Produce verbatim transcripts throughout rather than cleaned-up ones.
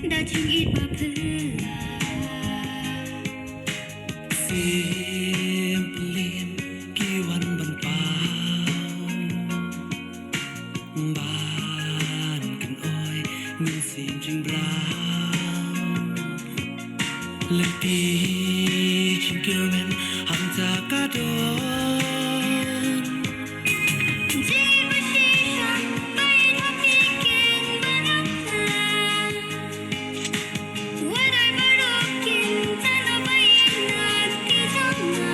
Da jingïeit ba phylla. Sim pynliem ki wan ban paw. Ban kynoi mynsiem jingblai. Lynti jingkyrmen hangta ka don. Jingmut shisha ba ïeit ha phi kin ban ap. Wat ai baroh kin tan ba ïeit na ki jong nga.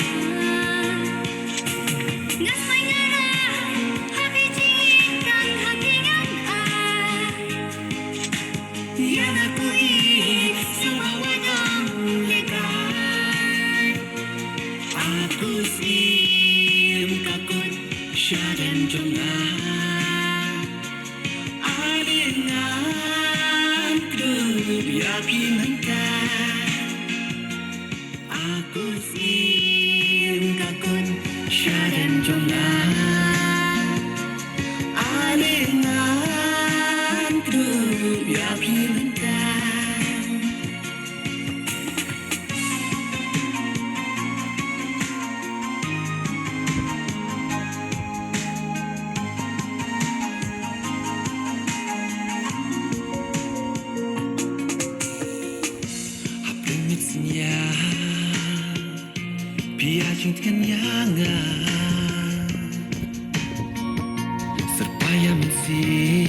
Nga sngewbha ha phi jingïeit tang ha phi ngan ai. Ïa nga ko ïeit sngewbha wat ong lehkai. Aku sim ka kut shadem jong nga. Ale ngan kdup ïa phi mynta. Aku sim ka kut shadem jong nga. Ale ngan kdup ïa phi mynta. Hapdeng miet synñia phi ïa jingtngen ïa nga. Syrpai ïa mynsiem